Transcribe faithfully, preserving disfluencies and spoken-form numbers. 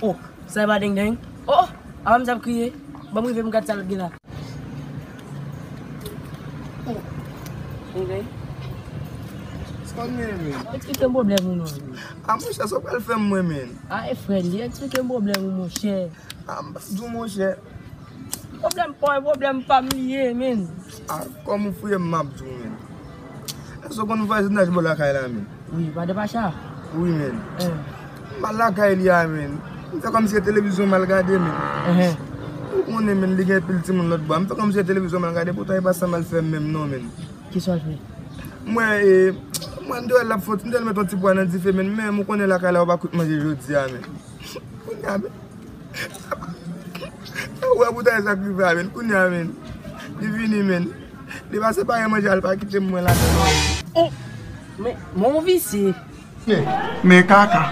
Oh, sa e pa Deng Deng? Oh, apa m ap kriye. Ban m rive m gad sa l gen la. Deng Deng. Sa w gen, men? Eksplike m pwoblèm ou non. A, monchè, sa w pral fè m mwen, men? A, e frè li, eksplike m pwoblèm ou, monchè. A, m p ap di w, monchè. Pwoblèm pa w, pwoblèm pa m li ye, men. A, kòm ou fouye m, m ap di w, men. Èske w konn vwazinaj bò lakay la, men? Wi, pa de pacha. Wi, men. M al lakay li a, men. M fè kòmsi se televizyon m al gade, men. Ou konnen, men, li gen pil timoun lòt bò a. M fè kòmsi se televizyon m al gade, poutan e pa sa m al fè menm non, men. Kisa w al fè? Mwen, e, mwen, m te wè l ap fè, m te wè l met yon ti pwa nan dife, men, men ou konnen lakay la, ou pa kout manje jodi a, men. Kounye a, men. Ou wè, poutan e sa k rive a, men. Kounye a, men. Li vini, men. Li pa separe manje a, li pa kite m mwen ladan non. Oh! Men, men w visye. Men kaka.